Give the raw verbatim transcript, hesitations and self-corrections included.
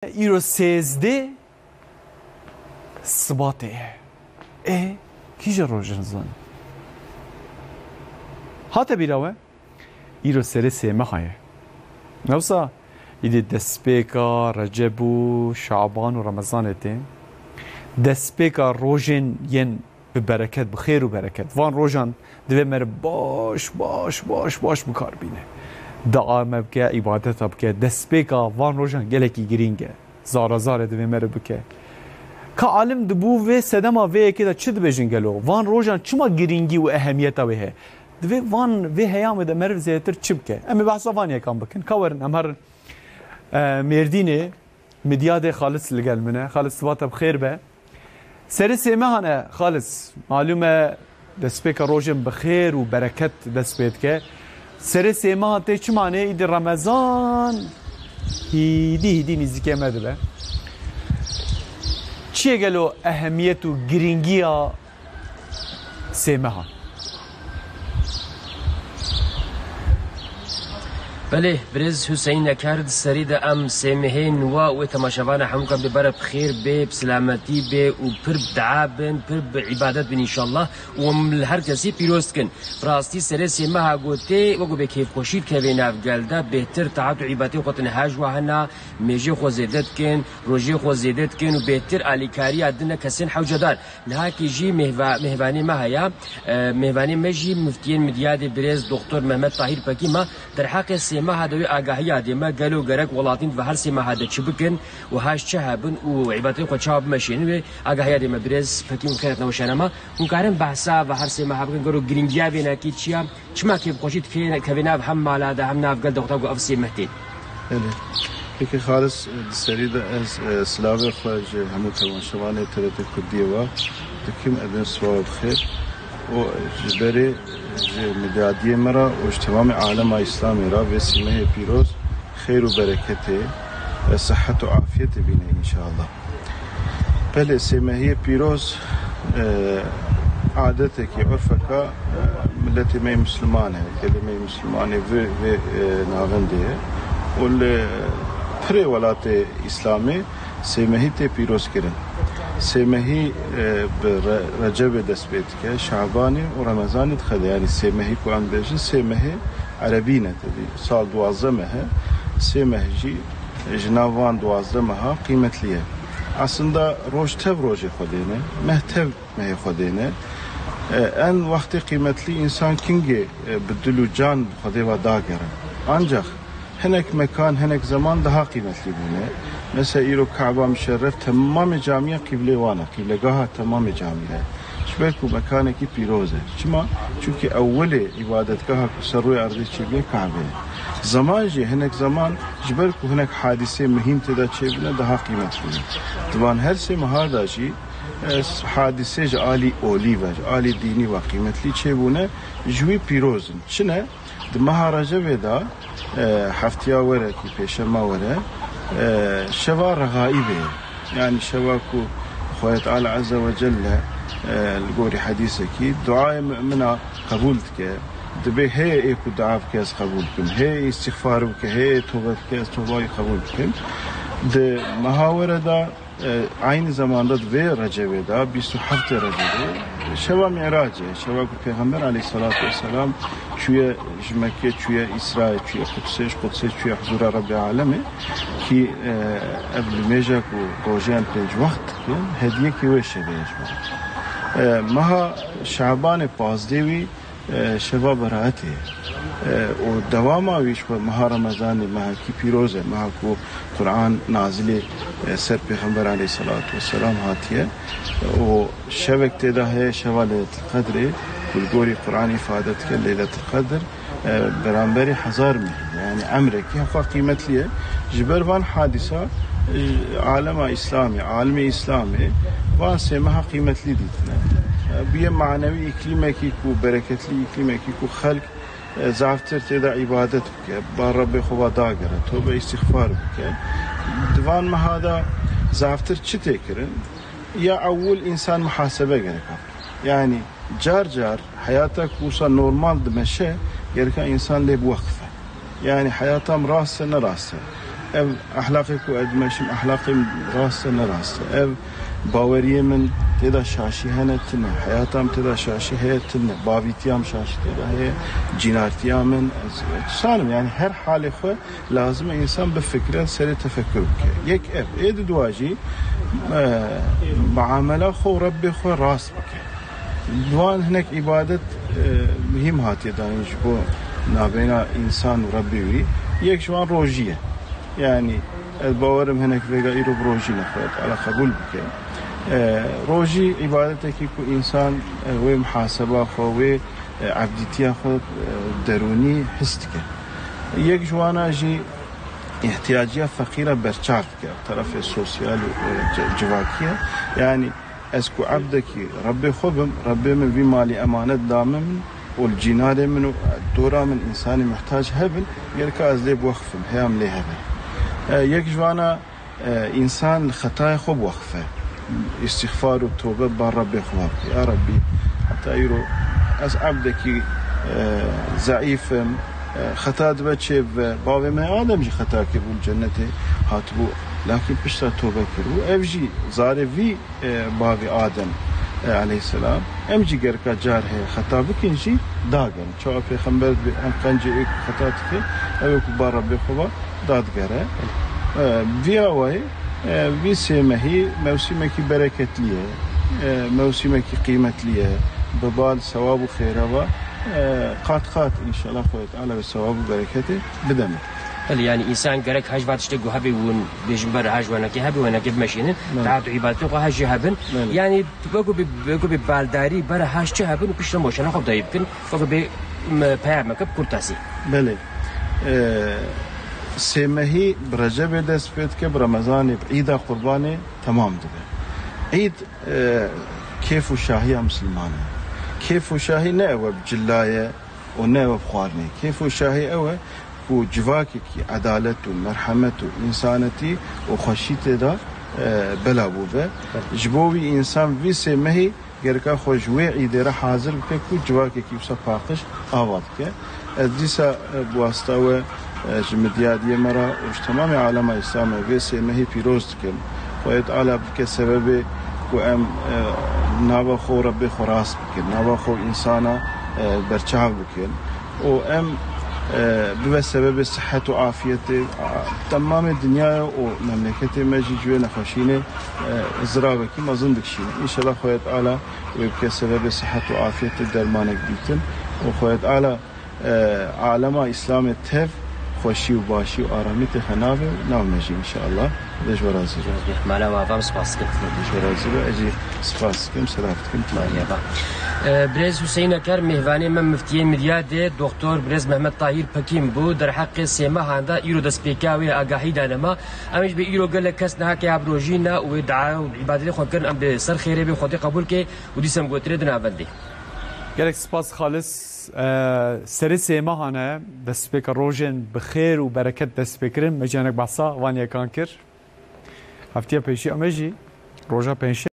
Îro sêzdeh Sibatê ye. Ê, kîja roj in zan? Hate bîra we? Îro serê sêmeha ye. Newsa, îdî destpêka Receb û Şaban û Remezanê tê. Destpêka rojên yên bi bereket, bi xêr û bereket. Van rojan divê meriv baş, baş, baş, baş bi kar bîne. Dua me bike, îbadeta bike. Destpêka van rojan gelekî girîng e. Zara zarê divê meriv bike. Ka alim di bo vê sedema vê yekê de çi dibêjin gelo? Van rojan çima girîngî û ehemiyeta wê heye? Divê van vê heyamê de meriv zêdetir çi bike? Em ê behsa van yekan bikin. Ka werin, em herin, e, Mêrdînê, Midyadê. Xalis li gel min e. Xalis, sibata bi xêr be. Serê sêmehan e, Xalis. Malûm e, destpêka rojên bi xêr û bereket dest pê dike. Serê sêmehan tê çi manê? Îdî Remezan hîdî hîdî nîzîkê me dibe. Çi ye gelo ehemiyet û girîngiya sêmehan? Belê, birêz Huseyîn Neker, di serî de em sêmehên wa wê temaşevana hemûkan bê bere bi xêr bê, bi silametî bê û pir bi dua bin, pir bi îbadet bin înşallah û em li her kesî pîroz dikin. Bi rastî serê sêmeha gotê, wekû bê kêfxweşî dikevê nav gel de, bêhtir taat û îbadetê xwe tine hej wa hena, mêjê xwe zêde dikin, rojê xwe zêde dikin û bêhtir alîkariya dine kesên hewcedar. Nihakî jî mêhva-, mêhvanê me heye. E, mêhvanê me jî Muftiyên Midyadê birêz Doktor Mehmet Tahîr Pekî me derheqê sêmeha de wê agahiya dê me, gelo gerek welatîn di her sêmeha de çi bikin û haj çi hebin û îbadetê xwe çawa bimeşênin, wê agahiya dê me. Birêz Pekî, xêr hatine weşana me. Hûn karin behsa ve her sêmeha bikin, gelo girîngiya vênekî çi ye? Çima kêfxweşî dikevê nav hem mala de hem nav gel de wexta ku ev sê meh tê? Belê. Pekî Xalis, di serî de ez, e, silavê xwe ji hemû temaşevanê T R T Kurdiyê ve dikim, ez ê silav bixêr û ji berê ji midyadiyê me re û ji temamê alema Îslamê re vê sîmehê pîroz xêr û bereketê, e, sihet û afiyetê bîne înşallah. Belê, sêmehiyê pîroz, e, adetekî, urfeka, e, miletê me yê Misliman e, gelê me yê Mislimanê vê, vê, e, navendê ye. Û li pirê welatê Îslamê sêmehî tê pîrozkirin. Sêmehî, e, bi Re-, Recebê dest pê dike, Şabanê û Remezanê dixede. Yanî sêmehî ku em dibêjin, sêmehê erebî ne tevî. Sal duwazdeh meh e, sê meh jî ji nav van duwazdeh meha qîmetlî ye. Aslında roj tev rojê Xwedê ne, meh tev mehê Xwedê ne. E, en wextê qîmetlî însan kingê, e, bi dil û can Xwedê ve dagere. Ancax hinek mekan, hinek zeman daha qîmetlî bûne. Mesela îro Kaba Müşerref temamê camiya qîblê wan e, qîblegaha temamê camiya ye. Ji ber ku mekanekî pîroz e. Çima? Çunkî ewilê îbadetgeha ku ser rûyê erdê çêbûye Kabe ye. Zeman jî hinek zeman ji ber ku hinek hadîsê muhîm tê de çêbûne, daha qîmet bûne. Di van her sê meha de jî, e, hadîsê ji alî olî ve, ji alî dînî ve qîmetlî çêbûne, ji wî pîroz in. Çi ne? Di meha Recebê de, e, heftiya were kî pêşema were, e, şeva Regaîbê ye. Yanî şeva ku Xwedê Teala Azze ve Celle, e, li gorî hedîsekî duayê mumina qebûl dike. Dibê heye ê ku dua bike ez qebûl bikim. Heye îstîxfar bike, heye tobe bike ez toba wî qebûl bikim. Di meha were de, e, aynî zamanda di vê Recebê de, bîst û heftê Recebê, şeva Mi'racê, şeva ku Pêxember aleyhissalatu vesselam çûye ji Mekkê, çûye Îsrayê, çûye Qudsê, ji Qudsê çûye huzûra Rebbê Alemê, kî, e, ev nimêja ku rojeyên pênc wext dikin, hediyekî wê şevê ye ji me. E, meha Şabanê pazdeh wî, e, şeva beraetê ye. E, û dewama wî ji xwe meha Remezanê, mehekî pîroz e, meha ku Quran nazilê, e, ser Pêxember aleyhissalatu vesselam hatiye. Û şevek tê de heye şeva Leyletil Qedrê, ku li gorî Quran îfade dike Leyletil Qedr, e, beramberî hezar mehî, yanî emrekî hewqa qîmetlî ye. Ji ber van hadîsa, e, alema Îslamê, alimê Îslamê van sê meha qîmetlî dîtine. E, bûye manewî îklîmekî ku bereketlî, îklîmekî ku xelk, e, zaftir tê de îbadet bike, ba Rebbê xwe ve dagere, tobe îstîxfar bike. Di van meha de zaftir çi tê kirin? Ya ewil însan muhasebe gereka. Yanî car car heyata ku wisa normal dimeşe, gereka însan lê biweqife. Yanî heyata min rast e, ne rast e. Ev ehlaqê ku ez dimeşim, ehlaqê min rast e, ne rast e. Ev baweriyê min tê de şaşî hene, tune. Heyata min tê de şaşî heye, tune. Bavîtiya min şaşî tê de heye, cînartiya min. Ez, ez sanim, yani her halê xwe lazim e însan bifikire, serê tefekkür bike. Yek ev. Ê di dua jî, e, muamela xwe û Rebbê xwe rast bike. Di wan hinek îbadet, e, muhîm hatiye danîn ji bo navbeyna însan û Rebbê wî. Yek ji wan rojî ye. Yani, ez bawerim hinek vêga îro bi rojî ne, Xwedê Teala qebûl bike. E, rojî îbadetekî ku însan, e, wê muhaseba xwe, wê, e, evdîtiya xwe, e, derûnî his dike. Yek ji wana jî îhtiyaciya feqîra berçav dike, terefê sosyal û, e, ci-, civakî ye. Yani, ez ku ebdekî Rebbê xwe bim, Rebbê min vî malî emanet da min û li cînarê min û dora min însanî muhtac hebin, gereka ez lê biwexfim, heya min lê hebe. E, yek ji wana, e, însan li xetayê xwe biwexife. Îstîxfar û tobe bar Rebbê xwe bike. Ya Rebbî, heta îro ez ebdekî, e, zeîf im, e, xeta dibe çêbibe. Bavê me Adem jî xeta kiribû, li cennetê hatibû, lakin pişta tobe kiribû. Ev jî zarê vî e, bavê Adem, e, aleyhisselam. Em jî gereka car heye xeta bikin jî dagerin. Çawa pêxember dibê em qencê ê ku xeta dike, ew ê ku ba Rebbê xwe ve dadigere. E, vî awayî, e, vî sê mehî mewsîmekî bereketli ye, e, mewsîmekî qîmetlî ye. Bi bal sewab û xêre ve, e, qat qat înşallah Xwedê Teala wê sewab û bereketê bide me. Belê, yani însan gerek hej va tiştê ku hebê win bêjin ber hej wenekê hebê wenekê bimeşînin. Belê. Taat û îbadetê xwe hej jî hebin. Belê. Yani wekû bê, wekû bê baldarî ber hej çi hebin û piştre moşena xwe dayî bikin. Wekû bê, m-, peyameke bi kurtasî. Belê. Ee, sêmehî bi Recebê dest pê dike, bi Remezanê, bi Îda Qurbanê temam dibe. Îd, e, kêf û şahiya Misliman e. Kêf û şahî ne ew e bi cila ye, û ne ew bi xwarinê. Kêf û şahî ew e ku civakekî edalet û merhemet û însanetî û xweşî tê de, e, bela bûbe. Ji bo wî însan vî sê mehî gereka xwe ji wê îdê re hazir bike ku civakekî wisa paqij ava dike. Ez dîsa, e, bi wasta we, e, ji midyadiyê me re û ji temamê alema Îslamê vê sê mehî pîroz dikim. Xwedê Teala bike sebebê ku em, e, nava xwe û Rebbê xwe rast bikin, nava xwe û însana, e, berçav bikin û em, e, bibe sebebê sihet û afiyetê, a, temamê dinyaya û memleketê me jî ji wê nexweşînê, e, ziravekî mezin dikişîne. Înşellah Xwedê Teala wê bike sebebê sihet û afiyetê, dermanek dîtin û Xwedê Teala e, alema Îslamê tev xweşî û başî û aramî têxe navê û nav me jî înşallah. Xwedê ji we razî be. Mala we ava, em spas dikin. Xwedê ji we razî be. Ez jî spas dikim, selam dikim. Maliye ba. E, Birêz Huseyîn Eker, mêvanê me miftiyê Midyadê, Doktor Birêz Mehmet Tahîr Pekîn bû. Derheqê sê mehan de îro destpêka wê agahî dane me. Em jî bê îro gelek kes niha ke ya bi rojî ne û wê dua û îbadetê xwe kirin, em bi ser xêrê bê Xwedê qebûl ke û dîsa em gotinê di navendê. Gelek spas Xalis. Serê sê mehan e, destpêka rojên bi xêr û bereket dest pê kirin. Me jî hinek behsa van yekan kir. Heftiya pêşî em ê jî roja pêncşemê